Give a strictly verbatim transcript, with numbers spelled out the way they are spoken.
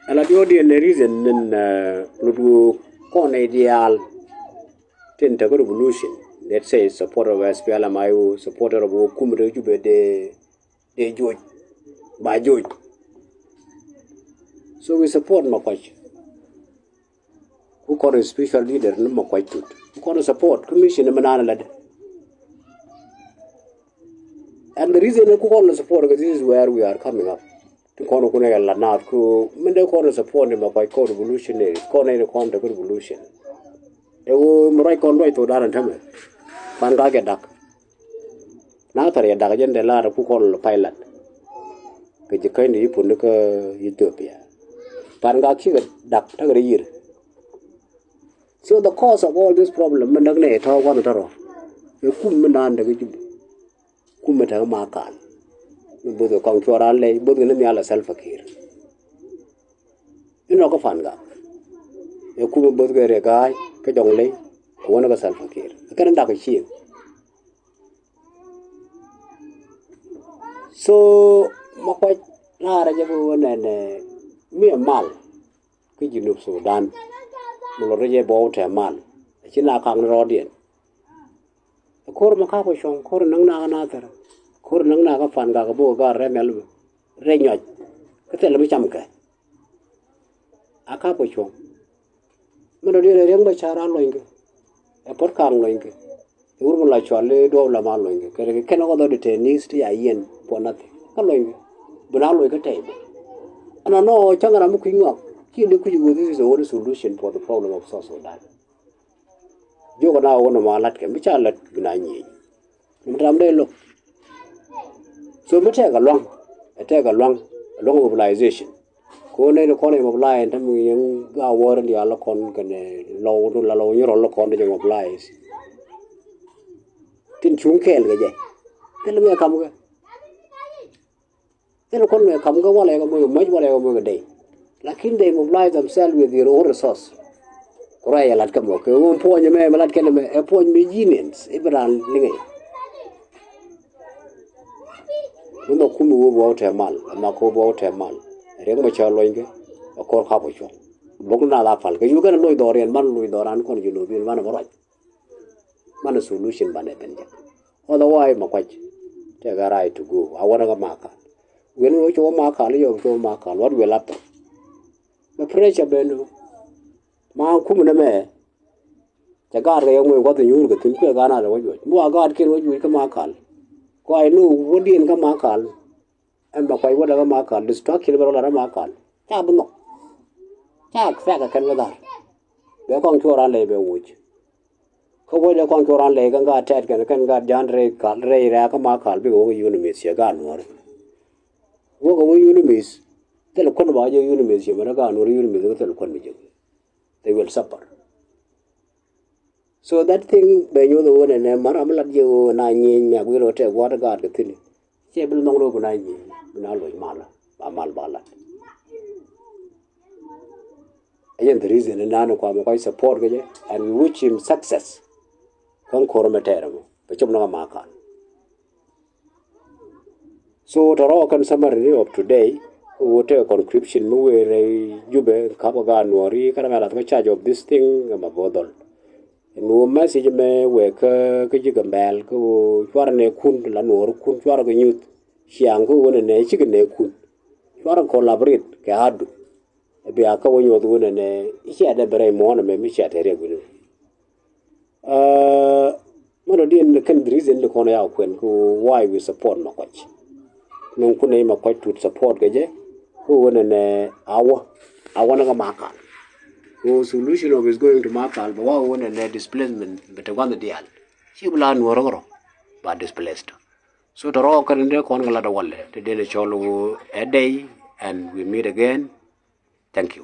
Ala diɔ̱ɔ̱diɛn ni reason ni lut wu kɔn idial tin te kä revolution. Let's say supporter of S P L M I O, supporter of wu kum te Jubɛ de de joc ba joc. So we support Makuac. Ku kɔn spiritual leader ni Makuac tut. Ku kɔn support commission mi naan lat. And the reason ku kɔn support, this is where we are coming up. Ti kɔn ku ne la naath ku min de kɔn support ni Makuac kɔn revolutionary kɔn ni kɔn te revolution. E wo mi ruac kɔn ruac thok daran tämɛ. Pan ka kɛ dak. Na thar yɛ dak jɛn dee lar ku kɔn lɔ pilot. Kɛ ji̱ käny di yi pun kä Ethiopia. Pan ka kikɛ dak tak rɛ yir. So the cause of all this problem mi näk nɛ tɔ̱ kuan tɔ̱ rɔ. Ɛ kum mi naan dee kɛ Jubɛ. Kum mi te kä Makal. Mi both kɛ kɔŋ cuɔr an lɛy both kɛ ni nhial ɛ Salva Kiir. Inɔ kä Pan ka. Ɛ kum mi both kɛ Riek Gai kä Jɔŋley. Kɛ wänä kä Salva Kiir kɛn dak kɛ cieŋ. So Makuac laarä jɛ bi wä nɛnɛ mi ɛ mal kä Junub Sudan. Mi lɔ rɛ jɛ bɔw tɛ mal. Ci na kaŋ ni rɔɔdiɛn. Ko̱r mi kap kɛ cuɔ̱ŋ, ko̱r näŋ na kä Nathɛr, ko̱r näŋ na kä Pan ka kɛ bok kɛ gar rɛ mɛl rɛ nyɔc. Kä thil mi cam kɛ. A kap kɛ cuɔ̱ŋ. Min dɔ̱diɛn ɛ Riek Machar a luɔ̱nykɛ. Ɛ Puɔ̱t Kaŋ luɔ̱nykɛ. Ɛ wur mi la cual i̱ duɔ̱ɔ̱p la ma luɔ̱nykɛ. Kɛ kɛn ɛ kɔn dhɔ detainees ti ca yiɛn for nothing. Kä luɔ̱nykɛ. Bi na luɔ̱nykɛ tɛy bä. Ɛnɔnɔ cäŋ ram mi kui̱ ŋɔak. Ci ni kui̱ wä, this is the only solution for the problem of South Sudan. Jiök na wä nɔmɔ a la̱t kɛ mi ca lät bi na nyieny. Nɔmɔ tam dee lo̱k. So mi tɛk a luaŋ, ɛ tɛk a luaŋ, a luaŋ mobilization. Ko nɛy ni kɔn ɛ mobilize, tam yɛn ga wäär in diaal lɔ kɔn kɛnɛ lɔw, dun la lɔw nyirɔl lɔ kɔn dee jɛ mobilize. Tin cuŋ kɛɛl kɛ jɛ. Thil mi ɛ kam kɛ. Thil kɔn mɛ kam kä walɛ kɛ mɔ kɛ mäc walɛ kɛ mɔ kɛ dey. Lakin they mobilize themselves with their own resource. Ku ruac yɛ lat kɛ mɔ kɛ ɣöö puɔ̱ny mɛ mɛ lat kɛn mɛ ɛ puɔ̱ny mɛ unions i̱ bi raan liŋɛ. Mi mɛ kum i̱ wä bi wä wä tɛ mal, ɛ ma kɛ wä bi wä wä tɛ mal. Riek Machar luɔ̱nykɛ ɛ ko̱r kap kɛ cuɔ̱ŋ. Bok na la pal kɛ yuk kɛn loc dhɔriɛn man loc dhɔran kɔn ji̱ lo̱th in man ɛ bä ruac. Man a solution banɛ ben jɛ. Otherwise Makuac tɛkɛ right to go. A wanɛ kä Makal. Wen wä cɛ wä Makal, yɔ cɛ wä Makal, what will happen? Bɛ pressure ben. Ma kum nɛ mɛ. Cɛ gaat kɛ yɛ ŋuɛn kuath nyuur kɛ thi̱n kuɛ gaat na lɛ wä juɔc. Mi wa gaat kiɛn wä juɔc kä Makal. Kua inɔ wä diɛn kä Makal. Ɛn Makuac wädɛ kä Makal, destruction bɛ rɔ lat kä Makal. Ca bi nhɔk. Ca fɛk kɛ kɛn bä dhar. Bɛ kɔŋ cuɔr an lɛy bɛ woc. Kä wädɛ kɔŋ cuɔr an lɛy kɛn ka tɛt kɛn kɛn ka ja̱a̱n rɛy kal rɛy rɛ̈ɛ̈ kä Makal bikɛ wä kɛ UNMISS ciɛ gaat Nuɔ̱ɔ̱ri. Wäkɛ wä UNMISS. Thil kuɔn ba jɛ UNMISS ciɛ mɛn kä gaat Nuɔ̱ɔ̱ri UNMISS kä thil kuɔn mi jɛ. They will suffer. So that thing bɛ nyoth ɣöö nɛnɛ mär ram mi lat jɛ ɣöö na nyieny mi a gui̱r ɣöö tɛ gua̱a̱r gaat kɛ thi̱n. Cɛ bi nhɔk röö bi na nyieny bi na loc mal ba mal ba lat. Ɛ jɛn the reason in naan kuamɛ kɔc support kɛ jɛ and we wish him success. Kä ko̱r mɛ tɛɛr ɛmɔ bɛ cop ni kä Makal. So tɔrɔ kɛn summary of today. Wä tɛ conclusion mi wëë rɛy Jubɛ kap kɛ gaat Nuɔ̱ɔ̱ri kɛn mɛ lath kä charge of this thing. Ɛmɛ bä dhɔl. Ɛn wä message mɛ wëë kä kä ji̱ Gambɛl kä wä cuarɛ nɛ kun la Nuɔ̱ɔ̱ri kun cuarɛ kɛ nyuth. Ciaŋ kä wä nɛ nɛ cikɛ nɛ kun cuarɛ collaborate kɛ adu. Bia kä wä nyuɔth wä nɛ nɛ icia dɛ bɛ rɛy muɔ̱ɔ̱n ɛmɛ mi cia tɛ riɛk wi̱ni. Mɛn dɔ̱diɛn kɛn the reason di kɔn ya kuɛn kä why we support Makuac. Mɛn kun nɛ Makuac tut support kɛ jɛ kä wä nɛ nɛ awä awä nɛ kä Makal. Kä solution of is going to Makal bɛ wa wä nɛ nɛ displacement bɛ te gua̱n diaal. Ci bi la Nuɔ̱ɔ̱ri kärɔ ba displaced. So tɔrɔ kɛn dee kɔn kɛ lat a walɛ te dee ni cɔl wä a day and we meet again. Thank you.